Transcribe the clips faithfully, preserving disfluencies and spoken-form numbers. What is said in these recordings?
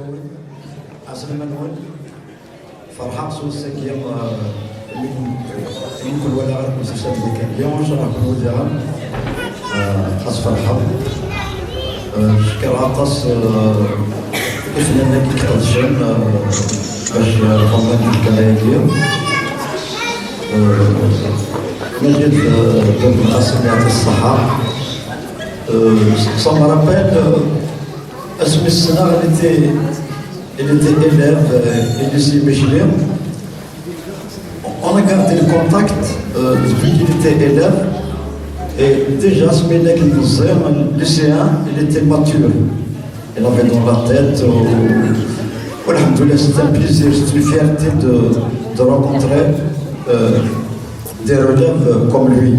Ɛeslama-nwen. Ferḥeɣ s wass-agi, eh, imi ken-, imi ken-walaɣ ara ken-ssemsadeɣ kan. Yiwen, ur cṛaḥ ken-walaɣ. Eh, ad tferḥeḍ. Eh, cekkreɣ aṭas, eh, ifnan-agi iqedcen, eh, bac, eh, xedmen deg lkala-agi. Eh, Maǧid, eh, Ben Qasem, yeɛṭi ṣṣeḥḥa. Euh, ça me rappelle, euh, asmi ssneɣ, il était, il était élève, euh, au lycée Michelet. On a gardé le contact, euh, depuis qu'il était élève. Et déjà, asmi yella akken meẓẓi, lycéen, il était mature. Il avait dans la tête, euh, alhamdoulilah, c'est un plaisir, c'est une fierté de, de rencontrer, euh, des relèves, euh, comme lui.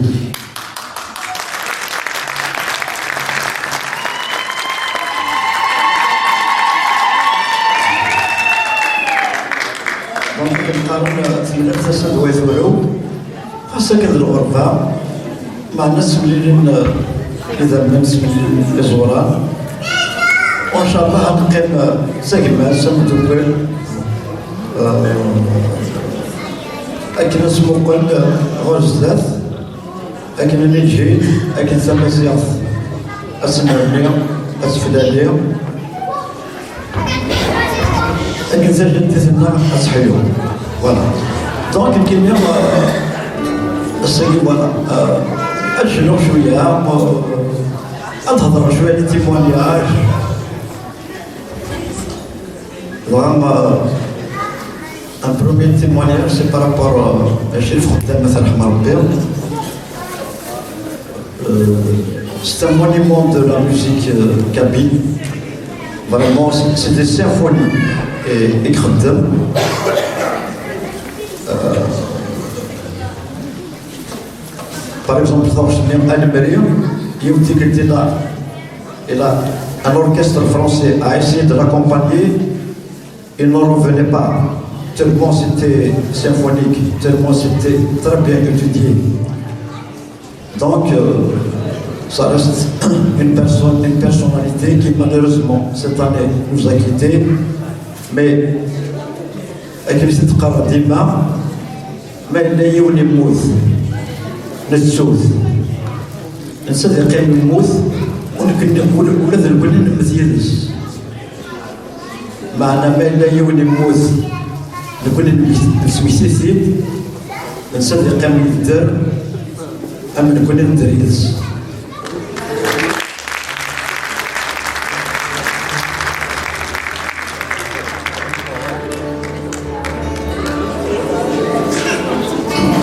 Donc, qqaren, eh, temlal tasa d way turew. Xas akken d lɣerba, meɛna ttemlilin, eh, idammen, ttemlilin iẓuran. Inchallah ad neqqim, eh, d tagmat, ameddukel, eh, akken ad nmuqel, eh, ɣer zdat. Akken ad neǧhid, akken tamaziɣt ad tennerni, ad teflali, akken tajaddit-nneɣ ad teḥyu. Voilà. Donc, nekkini, euh, ass-agi, voilà, euh, ad cnuɣ cwiya, euh, ad hedreɣ cwiya les témoignages. Vraiment, euh, un premier témoignage, c'est par rapport, euh, à Chérif Khodama, Allah yarham Rabbi. Euh, c'est un monument de la musique, euh, kabyle. Vraiment, c'est, c'est des symphonies et, et Khodama. Euh, par exemple, dans le Almeria, il y a un orchestre français a essayé de l'accompagner. Il n'en revenait pas, tellement c'était symphonique, tellement c'était très bien étudié. Donc, euh, ça reste une personne, une personnalité qui malheureusement cette année nous a quittés. Mais akken i t-id-qqareɣ dima, ma yella yiwen yemmut, nettu-t. Netta ad yeqqim yemmut, u nekkni, ula, ula d nekkni nemmet yid-s. Meɛna ma yella yiwen yemmut, nekkni nesmekti-t-id, netta ad yeqqim yedder, am nekkni nedder yid-s.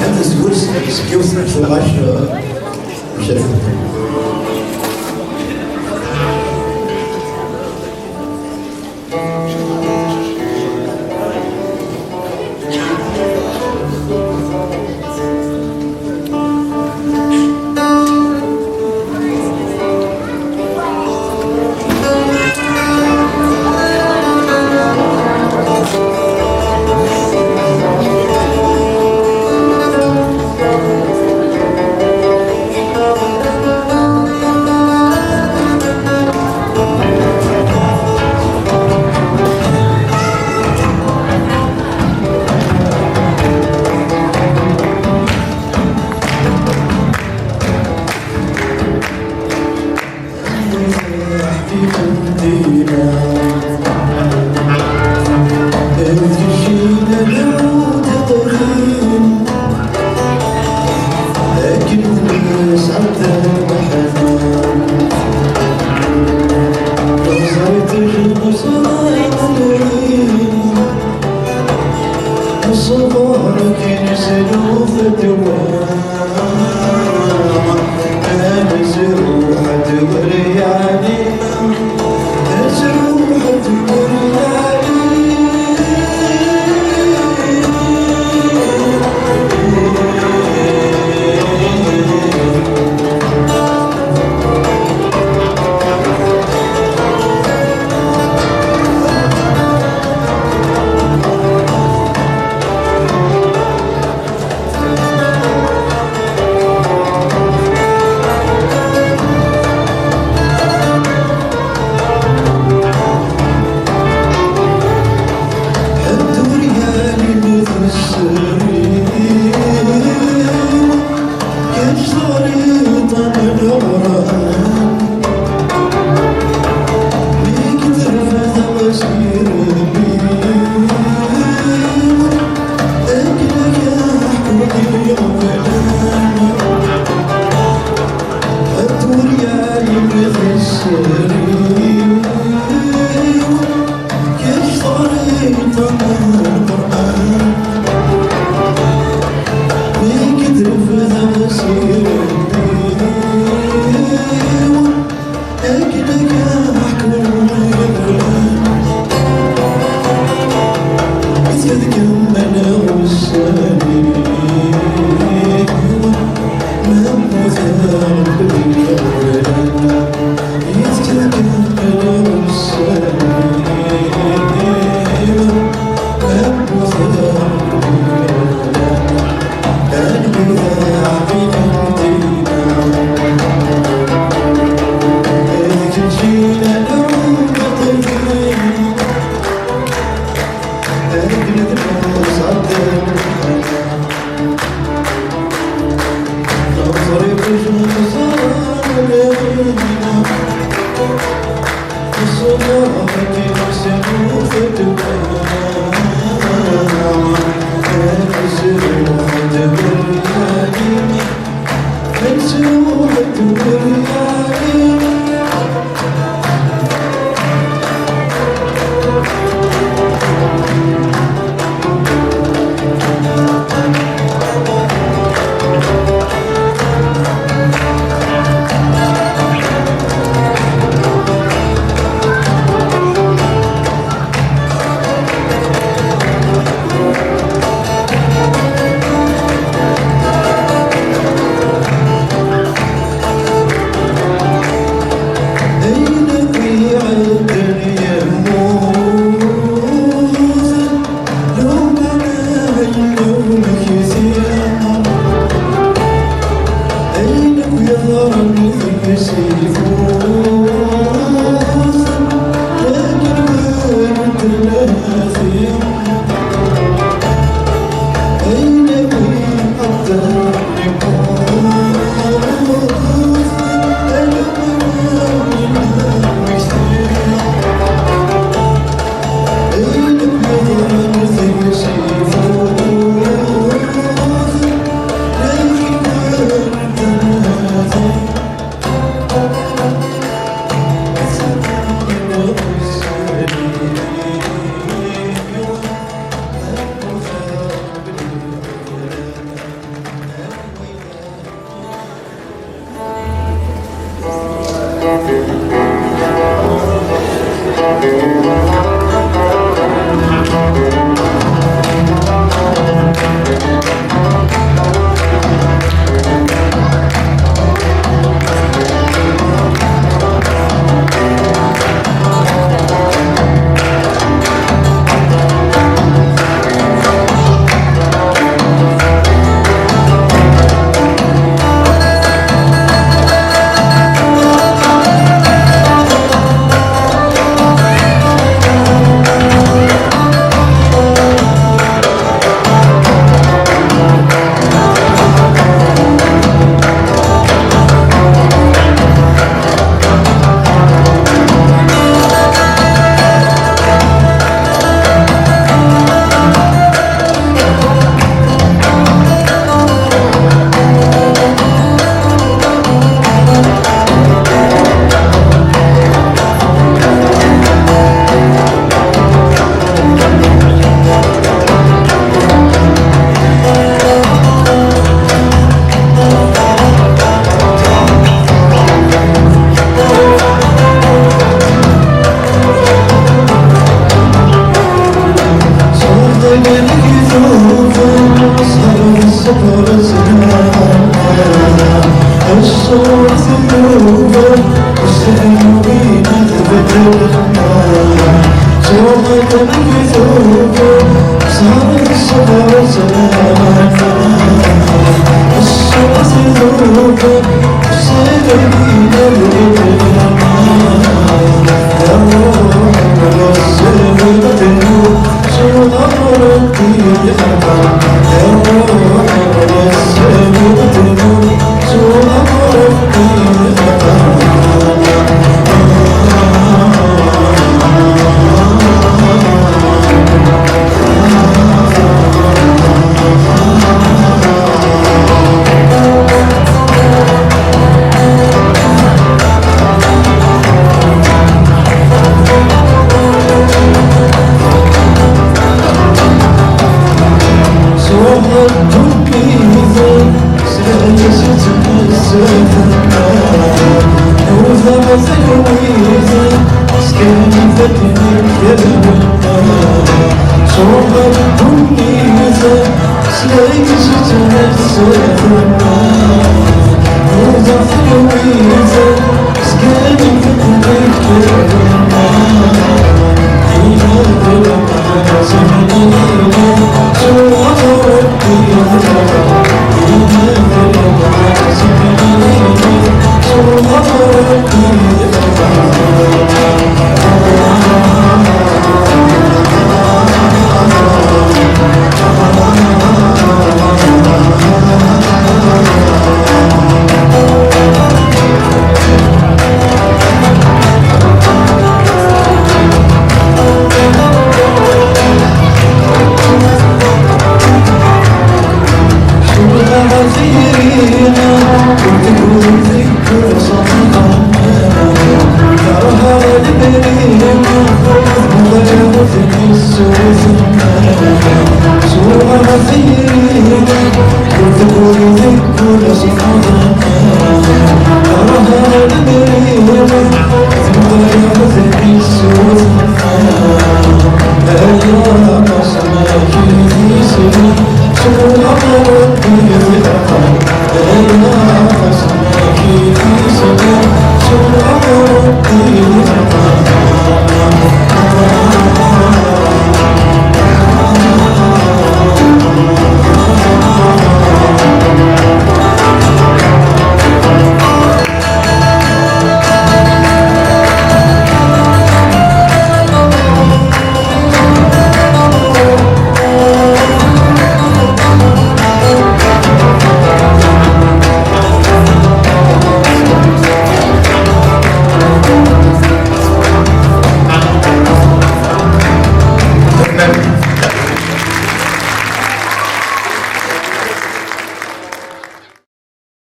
Ad nezgel seg yiwet n tuɣac, eh, mcafet.